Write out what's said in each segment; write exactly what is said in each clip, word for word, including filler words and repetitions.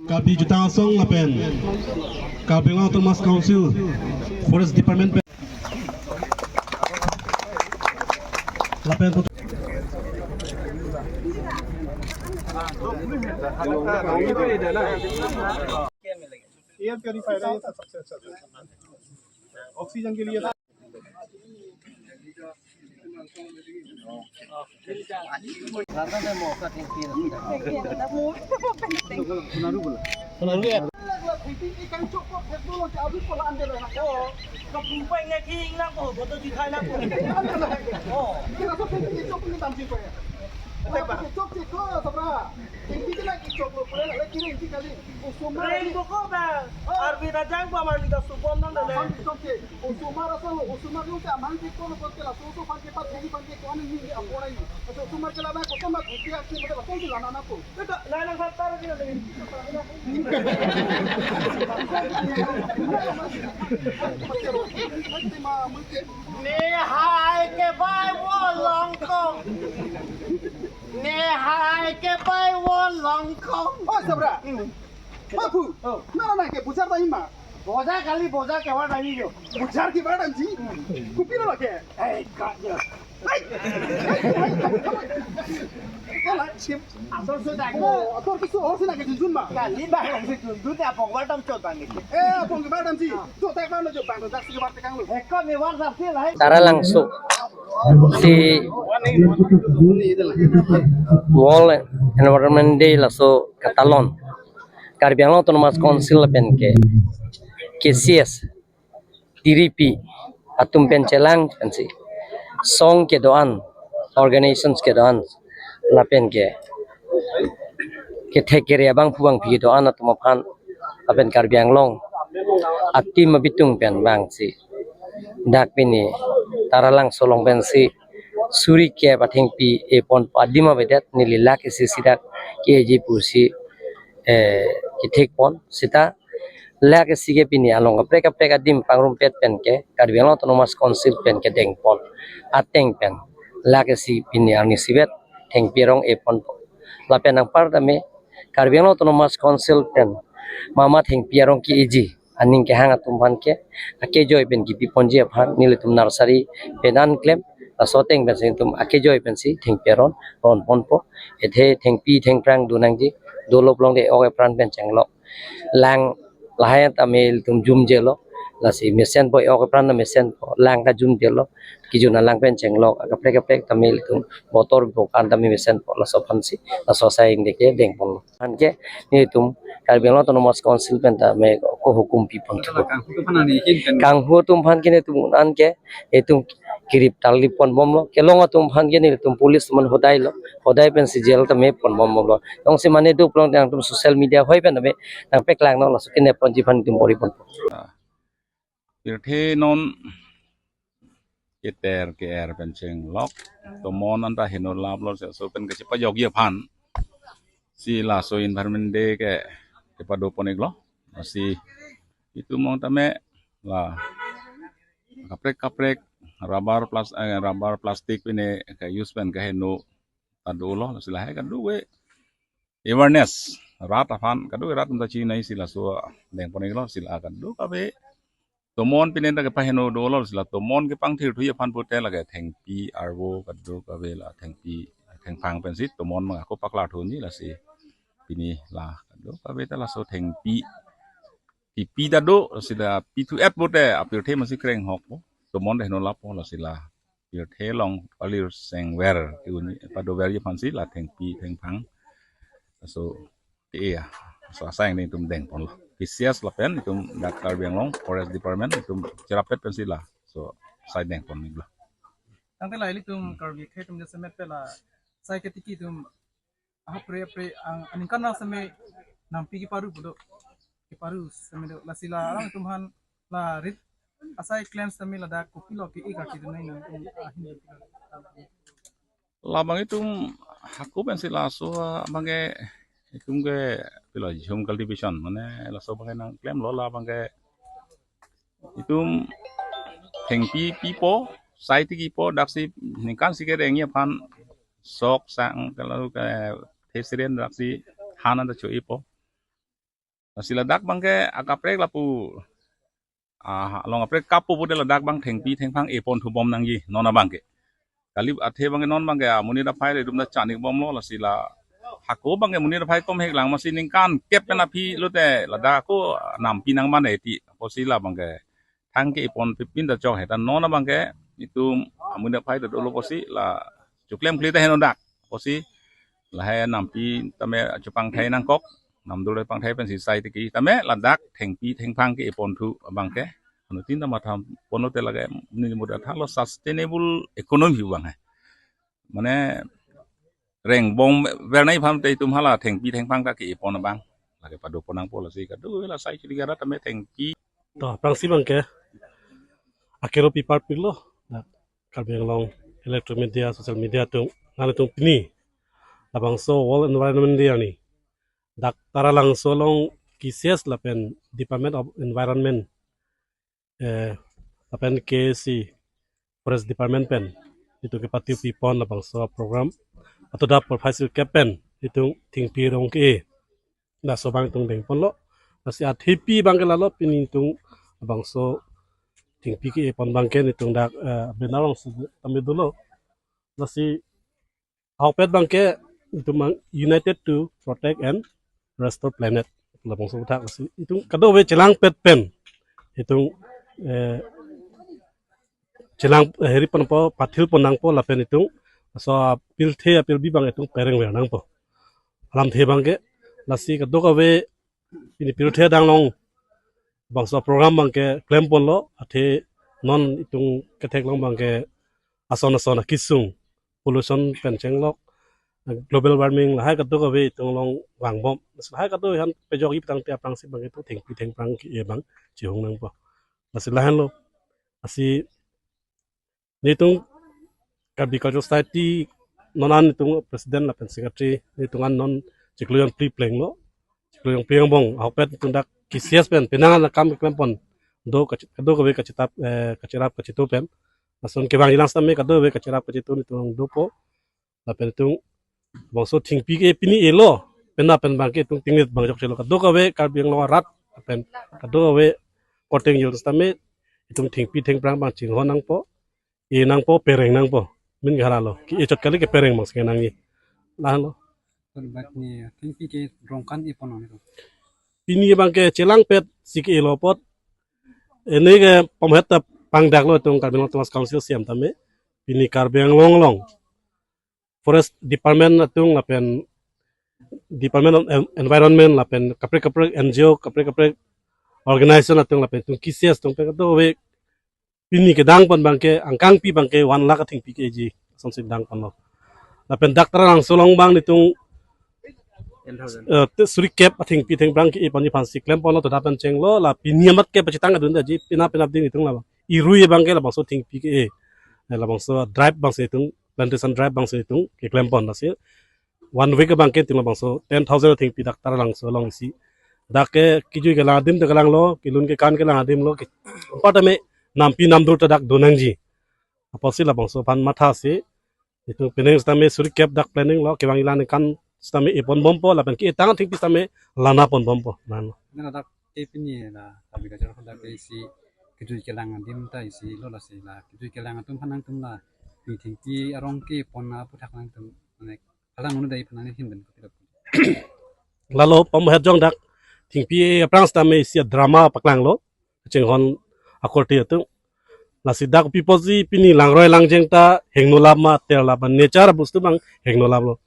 Karbi Jutang Asong lapen Karbi Anglong Autonomous Council Forest Department pen lapen air purifier है, ये सब सबसे अच्छा है। ऑक्सीजन के लिए। Rain ko ko ba, arbi ta jang ko amar ni ta subom nang dale. Osomar asal, osomar yung sa amang di ko ko ke laso so pan ke pat hini pan ke ko ani ni apo rai. Aso osomar ke lana ko sama ko ke aksi mata laso si lana na ko. Beta, na na khat tar ke na. Nehai ke bai wo long kong. Nehai ke bai wo long kong. Oh, sabra. Bapu, oh, na na ke bujar ta ima. Boja kali, boja ke wa kali jo. Bujar ke badan ji. Kopi lo ke. Eh, ka jo. Ai. Kala chip. Asor so dak. Oh, ator ke so, oh, sina ke junjun ma. Kali ba, si junjun te apong wa tam chot bang ke. Eh, apong ke badan ji. To tak ma lo jo bang, tak si ke bat kang lo. Eh, ko me wa sam si lai. Taralangso si World Environment Day laso katalon Karbi Anglong Autonomous Council pen ke K C S, T D P atum pen chelang pensi song kedo-an, organizations kedo-an lapen ke kethek kere abangphu bangphi kedo-an atum aphan lapen Karbi Anglong atim abitung pen bangsi dak pini Taralangso along pensi suri kep athengpi epon adim avedet, neli lake isi si dak ke-eji pusi, eh, kethek pon seta lake isi ke pini along kaprek kaprek adim pangrumpet pen ke Karbi Anglong Autonomous Council pen kedeng pon ateng pen lake isi pini arni isivet thengpi arong epon po. Lapen anpar tame Karbi Anglong Autonomous Council pen mama thengpi arong ke-eji aning kehang atum aphan ke akejoi pen kipi ponji aphan nelitum nursery pen an klem, laso ateng pensi nelitum akejoi pensi thengpi aron ron ponpo. Athe thengpi thengphrang do nangji, dolo pulote ok epran pen chenglok. Lang lahai tame ilitum jumjelo, lasi mesen po, ok epran ta mesen po, lang ta jumjelo, kejun alang pen chenglok, kaprek kaprek tame ilitum botor bokan tame mesen po, laso aphansi laso asai ingdeng ke deng ponlo. Aphan ke nelitum Karbi Anglong Autonomous Council pen tame ko hukum pi pon thupo. Kanghu atum aphan ani hin pen. Kanghu atum aphan ke nelitum an ke itum kirip tarlip pon bomlo. Kelong atum aphan ke nelitum police atum aphan hodai lo. Hodai pensi jail tame pon bom bomlo. Jongsi mane do pulote nangtum social media hoi pen tame nangpeklang non, laso kene ponji aphan itum bor-i ponpo. Pirthe non keter ke-er pen chenglok, tomon anta heno laplo, si laso pen kachepajokji aphan si laso Environment Day ke kepado pon-iklo. Si itum along tame la kaprek kaprek rubber plus, eh, rubber plastic pine ke-use pen keheno ta dolo, si lahai kadokave awareness rat aphan, kadokave rat atum ta chinine si laso deng pon-iklo. Si la kadokave tomon pine ta kepaheno dolo, si la tomon kepangthir thuji aphan pute lake thengpi arvo kadokave la thengpi thengphang pensi tomon mang ako paklar thunji, lasi pini la kadokave ta laso thengpi kipi ta do, si la pi thu-et pute apirthe masi kreng hok po, tomon ta heno lappo, lasi la pirthe along palir sengver ke-un padoverji aphansi la thengpi thengphang laso ke-e ya, laso asai ingdeng itum deng ponlo. K C S lapen itum dak Karbi Anglong Forest Department itum cherapet pensi laso asai deng pon-iklo. Tangte la ilitum Karbi akhei atum jasemet pe la sai ketiki atum ahapre apre ang aningkan ra seme nampi keparu pulo. Keparu seme do, lasi la alanglitum aphan la rit asai klem seme ladak kopilo ke-e karki dunai nangtum ahin. Labang itum hako pensi laso abang ke itum ke pilo jhum cultivation, mane laso abang ke nangklemlo, labang ke itum thengpi pipo, sai tikipo, daksi ningkan si kerengji aphan sok sang kalau ke thesiren daksi han anta cho-ipo. Lasi ladak abangke akaprek lapu, ah, along kaprek kapo pute ladak abang thengpi thengphang epon thubom nangji non abangke. Kali athe abangke non abangke amonit aphai le dum ta chanik bomlo, lasi la hako abangke monit aphai kom hek lang masi ningkan kep pen aphi lote ladak ako nampi nang mane ti. Apotsi la abangke thang ke epon pipin ta chok heta non abangke itum amonit aphai ta dolo apotsi la choklemkle ta heno dak. Apotsi lahai nampi tame chepangthai nangkok, namdul pangthai pensi sai tiki tame ladak thengpi thengphang ke epon thu abangke. Anuttin ta matha ponlo te lake ni muda thalo sustainable economy abang hai. Mane reng bom vernai aphan te itum hala thengpi thengphang ta ke epon abang. Lake pado pon nangpo, lasi kadokave la sai chiri gara tame thengpi. To, aphrangsi abangke akero pi parpiklo, dak Karbi Anglong electronic media, social media atum, nanglitum pini labangso World Environment Day arni dak Taralangso along K C S lapen Department of Environment, eh, lapen K A C Forest Department pen itum kepathu pipon labangso program atoda porphai sirkep pen itum thengpi rong ke-e laso abang itum dengponlo. Lasi athepi abangke lalo, pini itum labangso thengpi ke-epon abangke itum dak, eh, banner alongsi tame dolo. Lasi ahokpet abangke itum abang United to Protect and Restore Planet labangso aputhak. Lasi itum kadokave chelangpet pen itum, eh, chelang, eh, heri ponpo, pathil pon nangpo lapen itum laso apirthe apirbi abang itum pereng ver nangpo. Alamthe abangke, lasi kadokave pini pirthe adang along bangso program abangke klemponlo, athe non itum ketheklong abangke ason ason akesung, pollution pen chenglok, global warming, lahai kadokave itum along vangbom. Lahai kadokave aphan pejokji pu tangte aphrangsi abangke itum thengpi thengphang ke-e abang chehung nangpo. Lasi lahenlo. Lasi nelitum Karbi Cultural Society non an itum president lapen secretary, nelitum an non chiklo jongphli plenglo. Chiklo jongphli angbong ahokpet itum dak K C S pen penang an akam keklempon do kachi-, kadokave kachetap, eh, kacherap kachetu pen. Lason kevangji lang sitame kadokave kacherap kachetu nelitum dopo. Lapen itum bangso thengpi ke pini elo, penap pen abangke itum tingnit abang jokchelo. Kadokave Karbi Anglong arat pen kadokave korte ingjir sitame itum thengpi thengphang abang chinghon nangpo, e nangpo, pereng nangpo. Min ke hala lo, ke-e chot kali, kepereng abang sing nangji. Lahenlo. Bak ni thengpi ke rongkan epon nang itu. Pini abangke chelangpet si ke-elo apot, ini ke pamhet ta pangdaklo itum Karbi Anglong Autonomous Council C M tame. Pini Karbi Anglong along Forest Department atum lapen Department of En-, Environment lapen kaprek kaprek N G O, kaprek kaprek organization atum lapen itum K C S atum pen kadokave pini kedang pon abangke, angkangpi abangke one lakh athengpi ke-eji asonsi dang ponlo. Lapen dak Taralangso along abang nelitum, ten thousand, eh, te suri kep athengpi thengphang ke-e ponji aphansi klemponlo, toda pen chenglo, la pini amat ke pachethang adun daji, penap penap ding itum la. Irui abangke labangso thengpi ke-e. Eh, labangso drive abangsi itum, plantation drive abangsi itum keklempon, lasi one week abangke itum labangso ten thousand athengpi dak Taralangso along isi. Dak ke kejui kelang adim ta kelanglo, kelun kekan kelang adimlo, ke, apartment nampi namdul ta dak do nangji. Apotsi labangso aphan mathasi itum penang sitame suri kep dak planning lo, kevangji lang ningkan sitame epon bompo, lapen ke-etang athengpi sitame lana pon bompo. Lahenlo. Nang dak ke pini la Karbi Cultural Forum dak ke isi kejui kelang adim ta isi lo, lasi la kejui kelang atum aphan nangtum la pini thengpi arong kepon aputhak nangtum, mane, kalang unu dai aphan nangli ahin pen kopi lo. Lalo pamhet jong dak thengpi aphrang sitame isi drama paklanglo, chinghon akorte atum. Lasi dak pi apotsi pini langroi langjeng ta hingno lap ma, ter lap ma, nature bostu abang hingno laplo.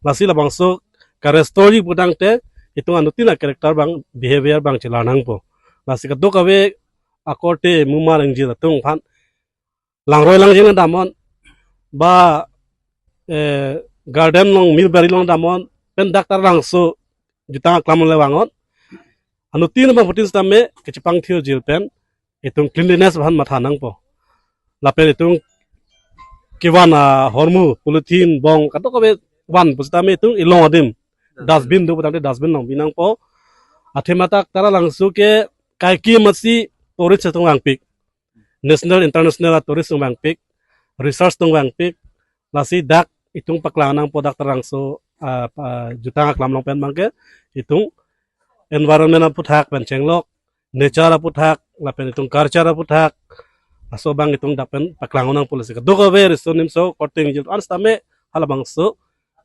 Lasi labangso ka-restore pu tangte itum anuttin a-character abang, behavior abang chelar nangpo. Lasi kadokave akorte mumar ingjir atum aphan langroi langjeng damnon, ba, eh, garden along, mulberry along damnon, pen dak Taralangso jutang aklam le vannon. Anuttin abangphutin sitame kechepangthir jir pen itum cleanliness aphan matha nangpo. Lapen itum kevan ahormu, polythene, bong, kadokave van pusitame itum ilong adim dustbin do putangte dustbin along bi nangpo. Athema dak Taralangso ke kaike masi tourist atum vangpik, national, international tourist atum vangpik, research atum vangpik. Lasi dak itum paklang nangpo dak Taralangso, ah, pa-, jutang aklam along pen abangke itum environment aputhak pen chenglok, nature aputhak lapen itum culture aputhak, laso abang itum dak pen paklang nangpo lasi. Kadokave riso nimso korte ingjir an sitame halabangso,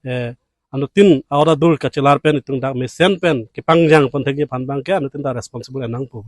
eh, anuttin a-order dur kachelar pen itum dak mesen pen kepangjang pon thekji aphan abangke anuttin ta responsible nangpo.